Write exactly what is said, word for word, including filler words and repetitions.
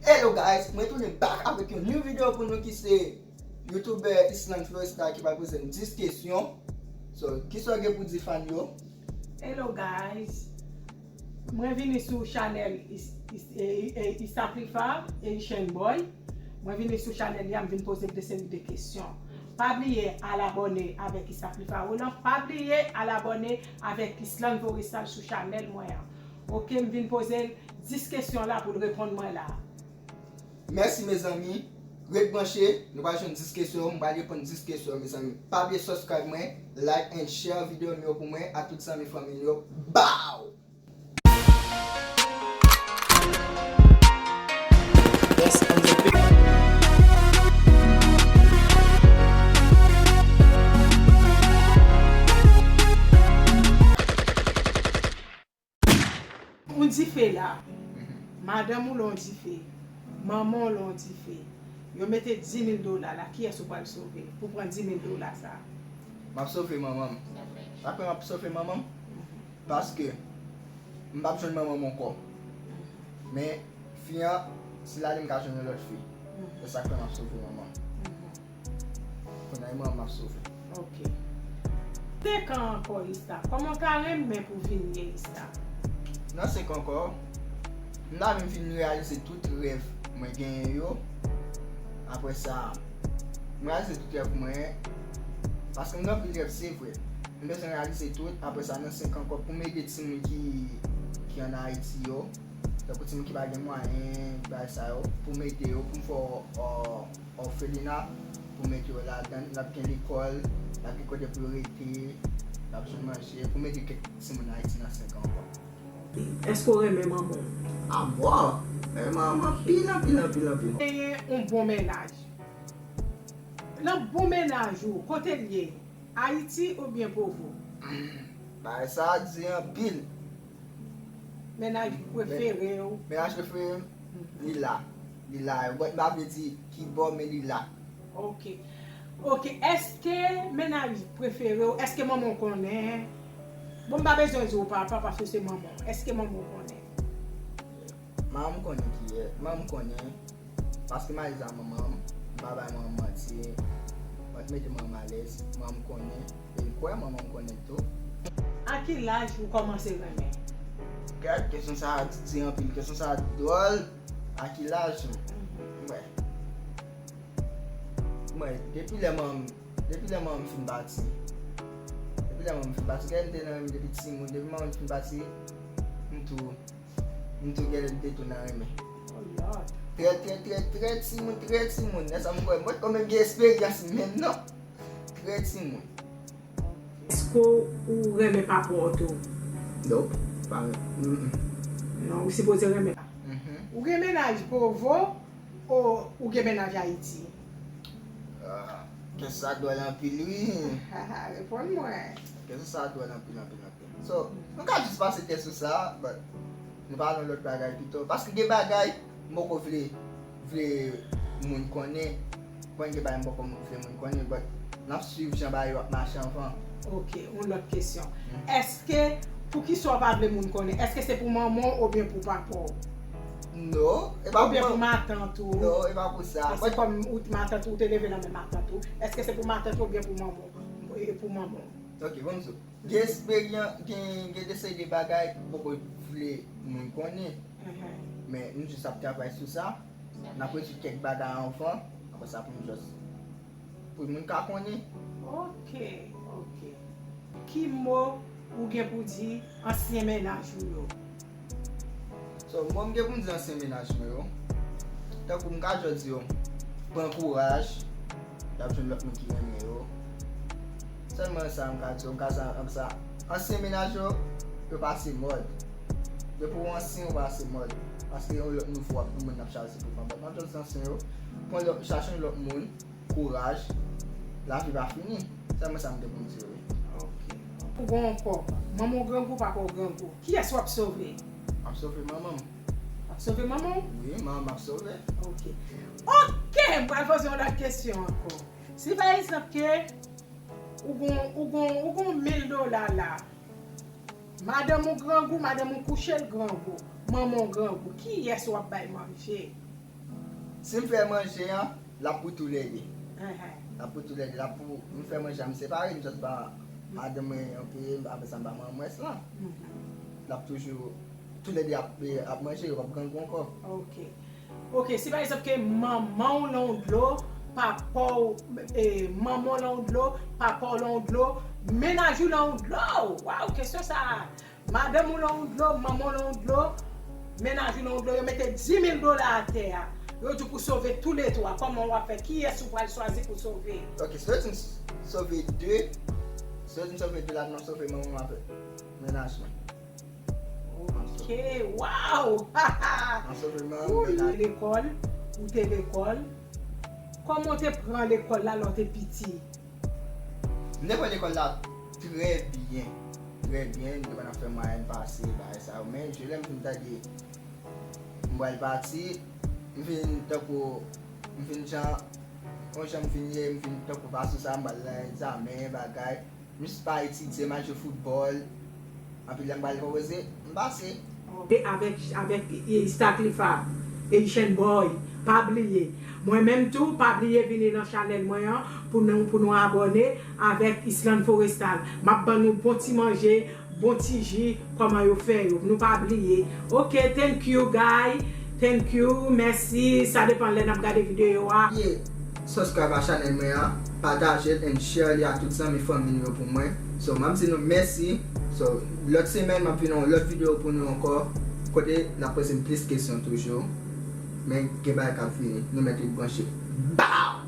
Hello guys, mwen tounen back avèk yon new video pou nou ki se YouTuber Island Florista ki pral poze m dis kesyon. So, kisa w gen pou di fan yo? Hello guys, mwen vini sou chanèl Is- Is- e- e- Isaplifa e Ishen Boy. Mwen vini sou chanèl li a, m vin poze de seri de kesyon. Pa bliye al abòne avèk Isaplifa Roland. Pa bliye al abòne avèk Island Florestal sou chanèl mwen an. Oke, m vin poze l dis kesyon la pou l reponn mwen la. Mèsi mezanmi. Ret branche, nou pral jwenn dis kesyon, m pral reponn dis kesyon mezanmi. Pa bliye subscribe mwen, like and share video m yo pou mwen a tout zanmi fanmi m yo. Bow! Yon dife la. Madanm ou la yon dife. Manman w la yon dife. Yo mete dis mil dola la. Kiyès ou pral sove pou pran dis mil dola sa? M ap sove manman m. Sa fè m ap sove manman m? Paske m p ap jwenn manman m ankò. Men fi an, si l ale m ka jwenn yon lòt fi. Se sa k fè m ap sove manman m. Kounye a e manman m ap sove. Ok. Senk an ankò Ista. Kòman w ta renmen pou vin ye Ista? Nan senk an ankò, m ta vin fin reyalize tout rèv mwen genyen yo. Apre sa, m reyalize tout rèv mwen. Paske m gen anpil rèv se vre. M bezwen reyalize tout. Apre sa, nan senk an ankò, pou m ede timoun ki, ki ann Ayiti yo. Tankou timoun ki pa gen mwayen, bagay sa yo, pou m ede yo, pou m fè o- o- òfelina, pou m mete yo ladan, l ap gen lekòl, l ap gen kote pou yo rete, l ap jwenn manje, pou m ede kèk timoun Ayiti nan senk an ankò. Èske w renmen manman w? Amò! M renmen manman m anpil, anpil, anpil, anpil. Genyen yon bon mennaj. Nan bon mennaj ou, kote l ye? Ayiti oubyen Pwovo? Bagay sa a di anpil. Mennaj prefere w? Mennaj prefere m, li la. Li la. But m pa vle di ki bò, men li la. Ok. Ok, èske mennaj prefere w, èske manman w konnen? Bon, m pa bezwen di w papa paske se manman w. Èske manman w konnen? Manman m konnen kiyès. Manman m konnen. Paske m ale a manman m, m pa bay manman m manti, mwen mete manman m alèz, manman m konnen, e m kwè manman m konnen tou. A ki laj ou kòmanse renmen? Gad kesyon sa a di anpil, kesyon sa a dwòl. A ki laj ou? Mwen, mwen, depi lè manman m, depi lè manman m fin pati, depi lè manman m fin pati, gade m te nan renmen depi timoun, depi manman m fin pati, m tou M tou genlè m te tou nan renmen. Oh Lord. Trè, trè, trè, trè timoun, trè timoun. Lè sa m kwè, mwen pa menm gen esperyans menm non. Trè timoun. Èske w renmen papa w tou? Nope. Pa renmen. Mm, mm. Non, ou sipoze renmen. Mhm. Ou gen mennaj Pwovo ou, ou gen mennaj Ayiti? Ah, kesyon sa dwòl anpil wi. Reponn mwen. Kesyon sa dwòl anpil, anpil, anpil. So, nou ka jis pase tè sou sa, but nou pale yon lòt bagay pito. Paske gen bagay m poko vle, vle moun konnen. Bon, gen bagay m poko vle moun konnen, but n ap swiv jan bagay yo ap mache anvan. Ok, yon lòt kesyon. Èske, poukisa w pa vle moun konnen? Èske se pou manman w oubyen pou papa w? No, e pa Oubyen pou pou matant ou? No, e pa pou sa. Paske kòm ou matant ou, ou te leve nan men matant ou. Èske se pou matant ou oubyen pou manman w? E pou manman w. Ok, bon, so, gen esperyans, gen, gen de seri de bagay m poko vle moun konnen. Men nou jis ap travay sou sa. N ap retire kèk bagay anvan. Apre sa pou nou just, pou moun ka konnen. Ok, ok. Ki mo ou gen pou di ansyen mennaj ou yo? So, mo m gen pou m di ansyen mennaj mwen yo, tankou m ka just di yo, pran kouraj, y ap jwenn lòt moun ki renmen yo. Sèlman sa m ka di yo, m ka sa, m sa. Ansyen mennaj yo, yo pase mòd. Depi w ansyen, ou pase mòd. Paske yon lòt nouvo ap, moun ap chache pou pran. But m ap just di ansyen yo, pran lòt, chache yon lòt moun, kouraj, lavi pa fini. Sèlman sa m gen pou m di yo wi. Ou gen yon kòb. Manman w grangou, papa w grangou. Kiyès w ap sove? M ap sove manman m. W ap sove manman w? Wi, manman m ap sove. Ok. Ok, m pral poze yon lòt kesyon ankò. Si pa egzanp ke ou gon, ou gon, ou gon mil dola la, madanm ou grangou, madanm ou kouche l grangou, manman w grangou, kiyès w ap bay manje? Si m fè manje an, l ap pou toulède. Enhen. L ap pou toulède. L ap pou, m fè manje an, m separe, m sot ba madanm mwen, ok, apre sa m ba manman mwen lan. L ap toujou, toulède ap, ap manje, yo p ap grangou ankò. Ok. Ok, si pa egzanp ke manman w lan w dlo, papa w, e, manman w lan w dlo, papa w lan w dlo, mennaj ou lan w dlo. Waw, kesyon sa a. Madanm ou lan w dlo, manman w lan w dlo, mennaj ou lan w dlo, yo mete dis mil dola atè a. Yo di w pou sove toulètwa. Kòman w ap fè? Kiyès ou pral chwazi pou sove? Ok, si yo di m sove de, si yo di m sove de ladan, m sove manman m avèk mennaj mwen. Ok, waw! M sove manman Ou m, mennaj lekòl, ou te lekòl. Kòman w te pran lekòl la lè w te piti? M te pran lekòl la trè byen. Trè byen, m te konn ap fè mwayèn pase, bagay sa yo. Men, je lè m fin tande m pral pati, m vin tankou, m vin jan, yon jan m vin ye, m vin tankou pa sou sa, m pral nan egzamen, bagay. M jis pa etidye, m al jwe foutbòl. Anpil lè m pral konpoze, m pase. E avèk, avèk East Cliff, Haitian Boy, pa bliye. Mwen menm tou, pa bliye vini nan chanèl mwen an pou nou, pou nou abòne avèk Island Forestal. M ap ban nou bon ti manje, bon ti ji, kòman yo fè yo. Nou pa bliye. Ok, thank you, guy. Thank you, mèsi. Sa depann lè n ap gade videyo a. Ye, subscribe a chanèl mwen an, pataje l and share li a tout zanmi fanmi nou yo pou mwen. So, m ap di nou mèsi. So, lòt semèn, m ap vin yon lòt videyo pou nou ankò. Kote n ap poze m plis kesyon toujou. Men gen bagay k ap vini. Nou mèt ret branche. Bow!